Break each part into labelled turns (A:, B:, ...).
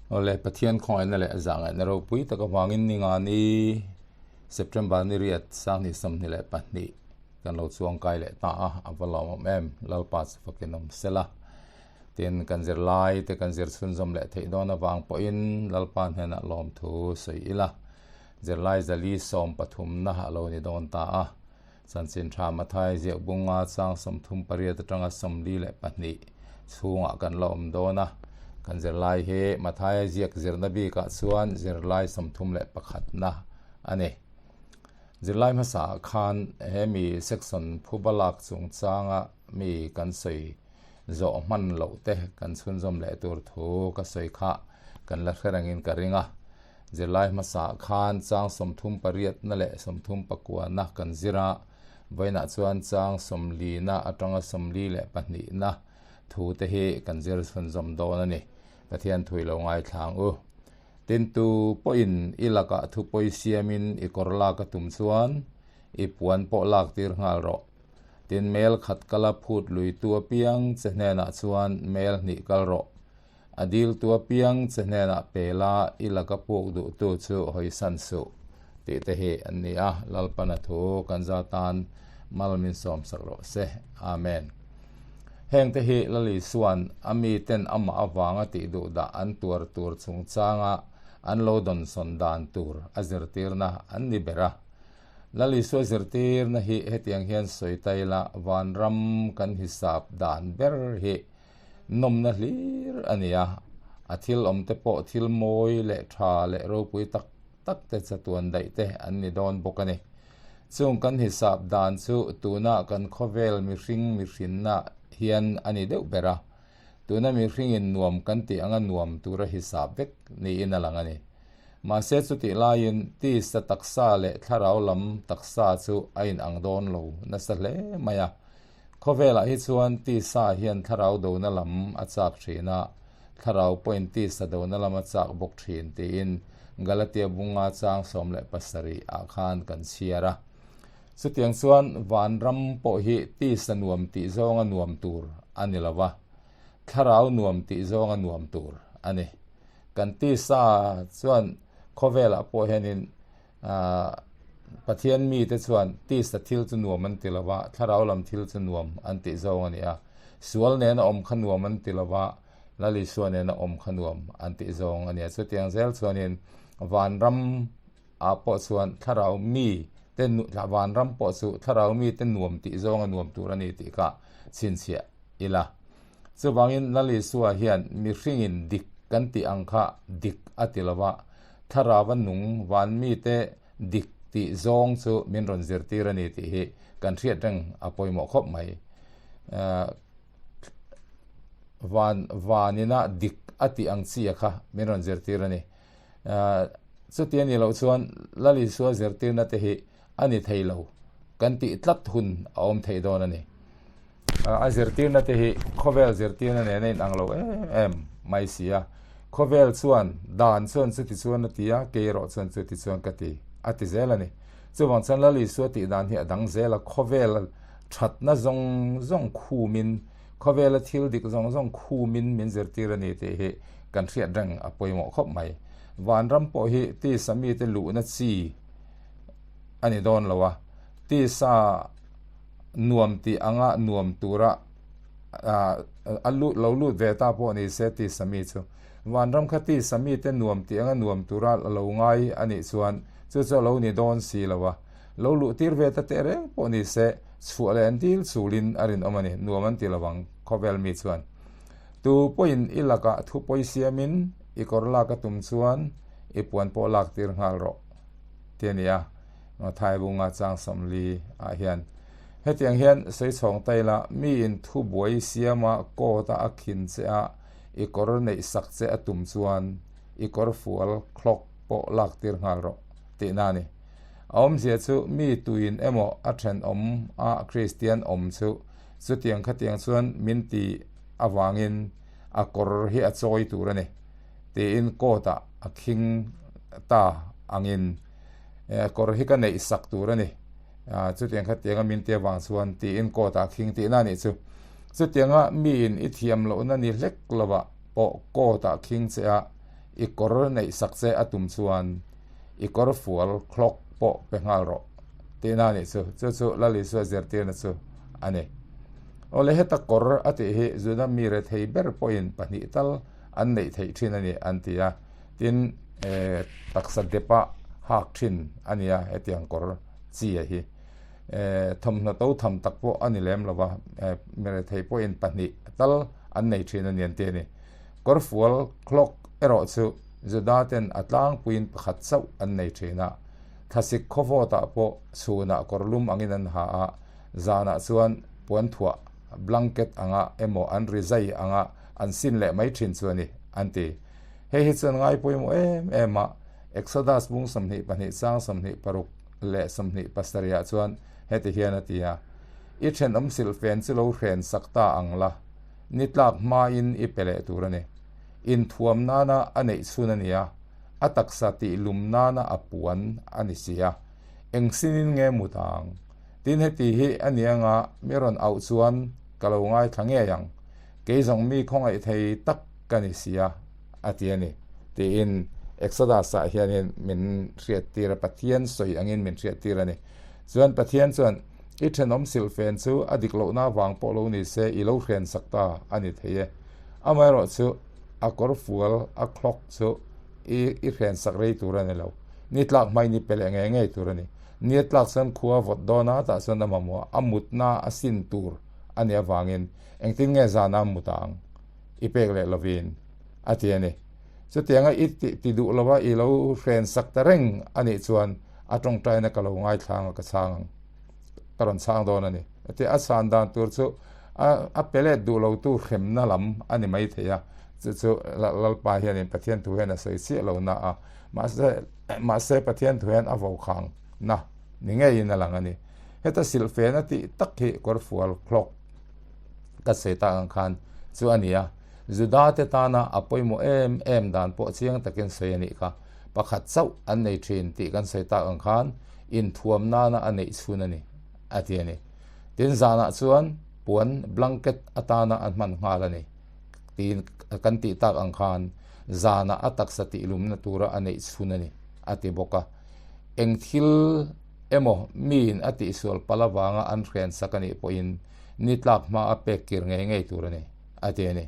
A: Awle, Pathian khawngaihna leh zahngaihna ropui tak avangin ningani September ni riat 2022 kan lo chuangkai leh ta a, a va lawmawm em, Lalpa chu fakin awm sela. Tin, kan zirlai te kan zir chhunzawm leh theih dawn avang pawhin Lalpa hnenah lawmthu sawi ila, zirlai zali sawm pathumna a lo ni dawn ta a. Chanchin tha Mathai ziak bunga chang 38 atanga 42 chhungah kan la awm dawn a. Kan zirlai hi Mathaia ziak zirna bikah chuan zirlai 31 na a ni. Zirlai hmasaah khan he mi section phuba lak chungchanga mi kan sawi zawh hman loh te kan chhunzawm leh tur thu ka sawi kha kan la hre rengin ka ring a. Zirlai hmasaah khan chang 38 na leh 39 na kan zir a, vawiinah chuan chang 40 na atanga 42 na thu te hi kan zir chhunzawm dawn a ni. Pathian thui lo ngaithlang u. Tintu pawhin i lakah thu pawi siamin i kawr lak a tum chuan i puan pawh lak tir nghal rawh. Tin mel khat kala phut lui tu apiang che hnenah chuan mel hnih kal rawh. A diltu apiang che hnenah pela i laka puk duhtu chu hawisan suh tih te hi an ni a, Lalpana thu kan za tan mal min sawmsak rawh se. Amen. Heng te hi Lali Suan a miten amah avanga tih duh dah an tuar tur chungchanga an lo dawnsawn dan tur a zirtirna an ni ber a. Lali Sua zirtirna hi hetiang hian sawi ta ila vanram kan hisap dan ber hi Nawmna hlir a ni a, a thil awm te pawh thil mawi leh tha leh ropui tak tak te chatuan daih te an ni dawn bawk a ni. Chung kan hisap dan chu tuna kan khawvel mihring mihrinna hian a ni deuh ber a, tuna mihringin nuam kan tih anga nuam tura hisap vek niin a lang a ni. Mahse chutih laiin tisa taksa leh thlarau lam taksa chu a inang dawn lo nasa hle mai a. Khawvelah hi chuan tisa hian thlarau dona lam a chak thin a, thlarau pawhin tisa dona lam a chak bawk thin tiin Galatia bunga chang 17 ah khan kan chhiar a. Chutiang chuan vanram pawh hi tisa nuam tih zawnga nuam tur a ni lo va, thlarau nuam tih zawnga nuam tur a ni. Kan tisa chuan khawvelah pawh hianin Pathian mite chuan tisa thil chu nuam an ti lo va, thlarau lam thil chu nuam an tih zawng a ni a. Sual nena awm kha nuam an ti lo va, Lal Isua nena awm kha nuam an tih zawng a ni a. Chutiang zel chuanin vanram ah pawh chuan thlarau mi te vanram pawh chu thlarau mi te nuam tih zawng a nuam tur a ni tih kha chhinchhiah ila. Chuvangin Lal Isua hian mihringin dik kan tih ang kha dik a ti lo va, thlarau a nung van mite dik tih zawng chu min rawn zirtir a ni tih hi kan hriat reng a pawimawh khawp mai. Van vanina dik a tih ang chi a kha min rawn zirtir a ni. Chuti a nih loh chuan Lal Isua zirtirna te hi a ni thei lo kan tih tlat hun a awm thei dawn a ni. A zirtirna te hi khawvel zirtirna nen a inang lo em em mai si a. Khawvel chuan dan chuan chuti chuan a ti a, kei erawh chuan chuti chuan ka ti a ti zel a ni. Chuvang chuan Lal Isua tih dan hi a dang zel a, khawvel thatna zawng zawng khumin, khawvela thil dik zawng zawng khumin min zirtir a ni tih hi kan hriat reng a pawimawh khawp mai. Vanram pawh hi tisa mite luhna chi a ni dawn lo a, tisa nuam tih anga nuam tura a lut lo lut ve ta pawh ni se tisa mi chu vanram kha tisa mi te nuam tih anga nuam tura lo ngai a nih chuan chu chu a lo ni dawn si lo a, lo luh tir ve ta teh reng pawh ni se chhuah leh an dil chulin a rinawm a ni, nuam an ti lo ang khawvel mi chuan. Tu pawhin i lakah thu pawi siamin i kawr lak a tum chuan i puan pawh lak tir nghal rawh. Ti a ni a, Mathai bunga chang 40 ah hian. Hetiang hian sawi chhawng ta ila, miin thu buai siama court a a khin che a, i kawr neih sak che a tum chuan i kawr fual clock pawh lak tir nghal rawh tihna a ni. A awmzia chu mi tuin emaw a thenawm a Kristian awm chu chutiang khatiang chuan min ti avangin a kawr hi a chawi tur a ni. Tiin court ah a khing ta angin kawr hi ka neih sak tur a ni. Chutiang kha tianga min ti avang chuan tiin court ah a khing tihna a nih chu. Chutianga miin i thiam lohna ni hlek lovah pawh court ah khing che a. I kawr neih sak che a tum chuan i kawr fual clock pawh pe nghal rawh tihna a nih chu. Chu chu Lal Isua zirtirna chu a ni. Awle heta kawr a tih hi Juda mi rethei ber pawhin pahnih tal an neih theih thin a ni an ti a. Tin, taksa depa hak thin a nia hetiang kawr chi a hi. Thawmhnaw to tham tak pawh a ni lem lo va, mi rethei pawhin pahnih tal an nei thin a ni an ti a ni. Kawrfual clock erawh chu Juda ten a tlangpuiin pakhat chauh an nei thin a, thlasik khawvawtah pawh chhunah kawrlum angin an ha a, zanah chuan puanthuah blanket anga emaw an rizai anga an sin leh mai thin chu a ni, an ti. Hei hi chuan ngai pawimawh em em a, Exodus bung 22 chang 26 leh 27 ah chuan heti hian a ti a, I thenawm silhfen chu lo hren sak ta ang la, ni tlak hmain i pe leh tur a ni. Inthuam nana a neih chhun a ni a, a taksa tih lum nana a puan a ni si a. Eng sinin nge mut ang? Tin heti hi a ni anga mi rawn auh chuan ka lo ngaithla ngei ang. Kei zawng mi khawngaih thei tak ka ni si a, a ti a ni. Tiin Exodus-ah hianin min hriattir a, Pathian sawi angin min hriattir a ni. Chuan Pathian chuan I thenawm silhfen chu a dik lohna vang pawh lo ni se i lo hren sak ta a ni thei e. Amaherawh chu a kawr fual a clock chu i i hren sak rei tur a ni lo. Ni tlak hmai ni pe leh ngei ngei tur a ni. Ni a tlak chuan khua a vawt dawn a, tah chuan a mamawh a mutna a sin tur a nih avangin engtin nge zana a mut ang i pek leh lovin a ti a ni. Chutianga i ti duh lova i lo hren sak ta reng a nih chuan a tawngtaina ka lo ngaithlang a ka chhang ang. Ka rawn chhang dawn a ni. Heti a chhan dan tur chu a pe let duh lo tu hremna lam a ni mai thei a, chu chu Lalpa hianin Pathian thu hian a sawi chiah lo na a, mahse mahse Pathian thu hian a vokhang na ni ngeiin a lang a ni. Heta silhfen a tih tak hi kawrfual clock ka sawi tak ang khan chu a ni a, Juda te tana a pawimawh em em dan pawh chiang takin sawi a nih kha. Pakhat chauh an nei thin tih kan sawi tak ang khan inthuam nana a neih chhun a ni, a ti a ni. Tin, zanah chuan puan blanket atana a hman nghal a ni tiin kan tih tak ang khan zanah a taksa tihlumna tura a neih chhun a ni, a ti bawk a. Eng thil emaw miin a tihsual palh avanga an hren sak a nih pawhin ni tlak hma a pek kir ngei ngei tur a ni, a ti a ni.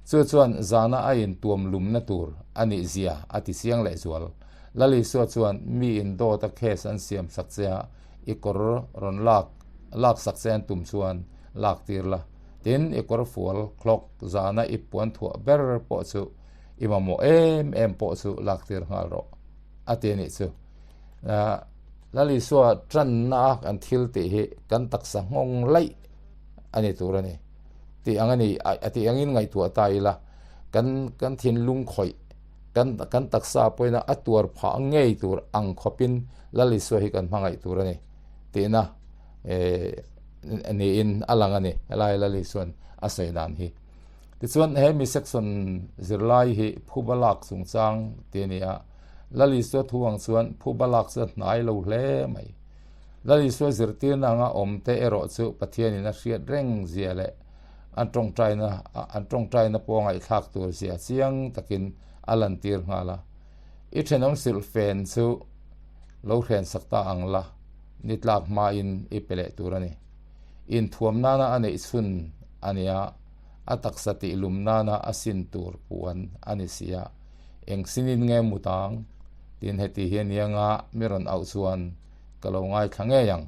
A: Chu chuan zana a intuam lumna tur a nih zia a ti chiang lehzual. Lal Isua chuan mi in dawt a case an siam sak che a, i kawr rawn lak lak sak che an tum chuan lak tir la. Tin, i kawr fual, clock, zana i puan thuah ber pawh chu i mamawh em em pawh chu lak tir nghal rawh, a ti a nih chu. Lal Isua tanna a kan thil tih hi kan taksa nghawng laih a ni tur a ni. Tih ang a ni, a tih angin ngaihtuah ta ila, kan kan thinlung khawih Kan kan taksa pawhin a tuar phah ngei tur ang khawpin Lal Isua hi kan hmangaih tur a ni tihna niin a lang a ni helai Lal Isua'n a sawi dan hi. Tichuan he mi section zirlai hi phuba lak chungchang tih a ni a, Lal Isua thu ang chuan phuba lak chu a hnai lo hle mai. Lal Isua zirtirna anga awm te erawh chu Pathianin a hriat reng zia leh An tawngtaina an tawngtaina pawh a ngaihthlak tur zia chiang takin a lantir nghal a. I thenawm silhfen chu lo hren sak ta ang la, ni tlak hmain i pe leh tur a ni. Inthuam nana a neih chhun a nia, a taksa tih lum nana a sin tur puan a ni si a, eng sinin nge mut ang? Tin heti hi a nia nga mi rawn auh chuan ka lo ngaithla ngei ang.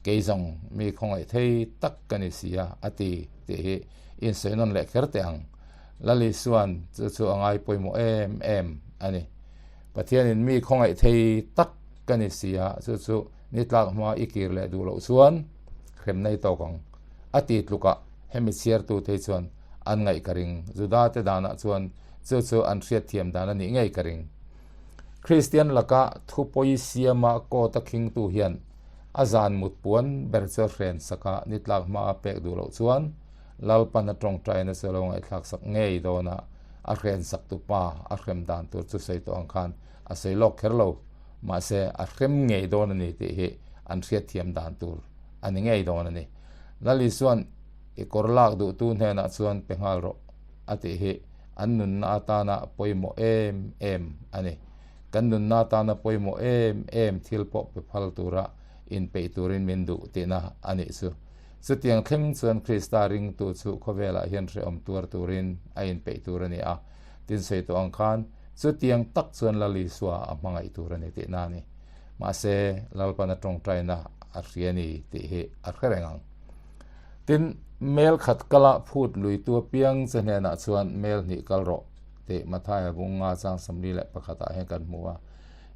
A: Kei zawng mi khawngaih thei tak ka ni si a, a ti tih hi insawi nawn leh kher teh ang. Lal Isua'n chu chu a ngai pawimawh em em a ni. Pathianin mi khawngaih thei tak ka ni si a, chu chu ni tlak hma i kir leh duh loh chuan hremna i tawk ang, a ti tlukah hemi chhiartute hi chuan an ngaih ka ring. Judate danah chuan chu chu an hriatthiam dan a nih ngei ka ring. Kristian laka thupawi siama court a khingtu hian A zan mut puan ber chu a hren sak a, ni tlak hma a pek duh loh chuan Lalpan a tawngtaina chu a lo ngaihthlak sak ngei dawn a, a hren sak tu pa a hrem dan tur chu sawi tawh ang khan a sawi lawk kher lo, mahse a hrem ngei dawn a ni tih hi an hriatthiam dan tur a ni ngei dawn a ni. Lali chuan i kawr lak duhtu hnenah chuan pe nghal rawh a tih hi. an nunna atana pawimawh em em a ni. Kan nunna atana pawimawh em em thil pawh pe phal tura inpeih turin min duh tihna a nih chu. Chutiang thleng chuan Krista ringtu chu khawvelah hian hrehawm tuar turin a inpeih tur a ni a, tin sawi tawh ang khan chutiang tak chuan Lal Isua a hmangaih tur a ni tihna a ni. Mahse, Lalpan a tawngtaina a hria ni tih hi a hre reng ang. Tin, mel khat kala phut luitu apiang che hnenah chuan mel hnih kal rawh tih Mathaia bunga chang 41 ah hian kan hmu a.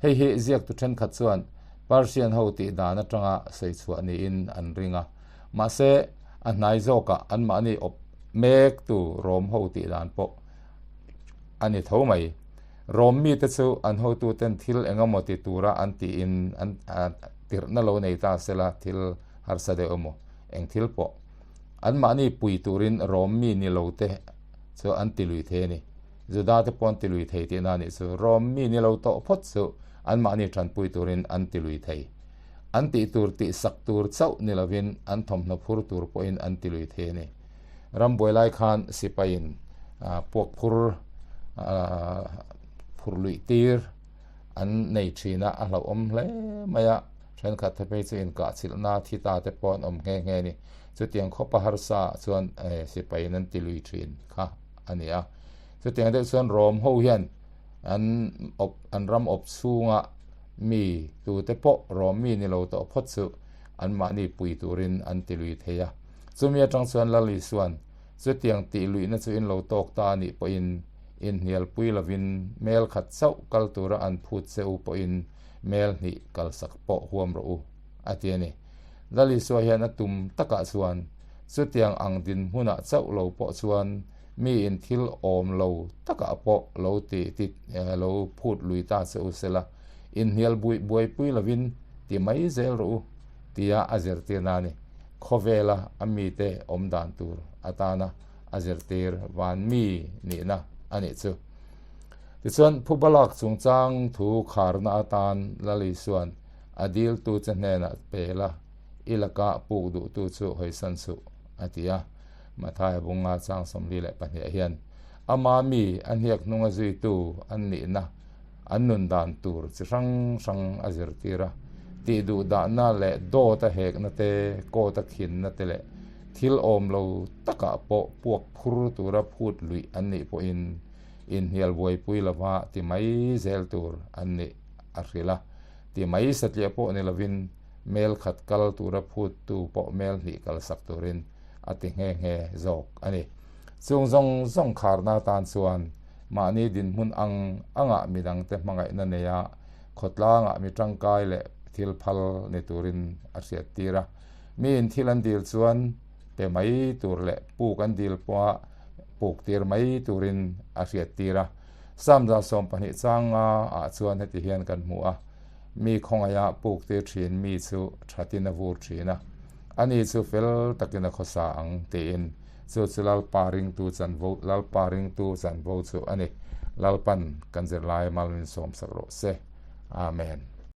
A: Hei hi ziaktu thenkhat chuan Persian ho tih dan atanga sawi chhuah niin an ring a. Mahse, a hnai zawkah anmahni awp mektu Rom ho tih dan pawh a ni tho mai. Rom mite chu an hotuten thil engemaw ti tura an tiin an tirhna lo nei ta sela thil harsa deuh emaw eng thil pawh anmahni pui turin Rom mi ni lo te chu an ti lui thei a ni. Juda te pawh an ti lui thei tihna a nih chu. Rom mi ni lo tawh phawt chu anmahni tanpui turin an ti lui thei. An tih tur tih sak tur chauh ni lovin an thawmhnaw phur tur pawhin an ti lui thei a ni. Rambuai lai khan sipaiin puak phur phur luih tir an nei thin a, a hlauhawm hle mai a, thenkhat te phei chu inkahchilhna thi ta te pawh an awm nghe nghe a ni. Chutiang khawpa harsa ah chuan sipaiin an ti lui thin kha a ni a. Chutiang deuh chuan Rom ho hian an awp an ram awp chhunga mi tute pawh Rom mi ni lo tawh phawt chu anmahni pui turin an ti lui thei a. Chumi atang chuan Lal Isuan chutiang tih luihna chu in lo tawk ta a nih pawhin inhnialpui lovin mel khat chauh kal tura an phut che u pawhin mel hnih kalsak pawh huam rawh u, a ti a ni. Lal Isua hian a tum takah chuan chutiang ang dinhmunah chauh lo pawh chuan miin thil awm lo takah pawh lo ti ti lo phut lui ta che u sela, inhnial buaipui lovin ti mai zel rawh u, tia a zirtirna a ni. Khawvela a mite awm dan tur atana a zirtir van mi nihna a nih chu. Tichuan, phubalak chungchang thu kharna atan Lal Isua'n a diltu che hnenah pe la, i laka puk duhtu chu hawisan suh, a ti a. Mathaia bunga chang 42 ah hian ama mi a hniak hnunga zuitu an nihna an nun dan tur chi hrang hrang a zirtir a, tih duh dahna leh dawt a hekna te, coat a khinna te leh thil awm lo takah pawh puak phur tura phut luih an nih pawhin inhnial buaipui lova ti mai zel tur an nih a hrilh a, ti mai satliah pawh ni lovin mel khat kal tura phuttu pawh mel hnih kalsak turin a ti nghe nghe zawk a ni. Chung zawng zawng kharna atan chuan mahni dinhmun ang angah midangte hmangaihna neia khawtlangah mi tangkai leh thil phal ni turin a hriattir a. Miin thil an dil chuan pe mai tur leh puk an dil pawha puk tir mai turin a hriattir a. Psalm 12 changa ah chuan heti hian kan hmu a, Mi khawngaiha puk tir thin mi chu thatin a vur thin a, ani chu fel takin a khawsa ang tiin. Chu chu Lalpa ringtu chanvo Lalpa ringtu chanvo chu a ni. Lalpan kan zirlai mal min sawmsak rawh se. Amen.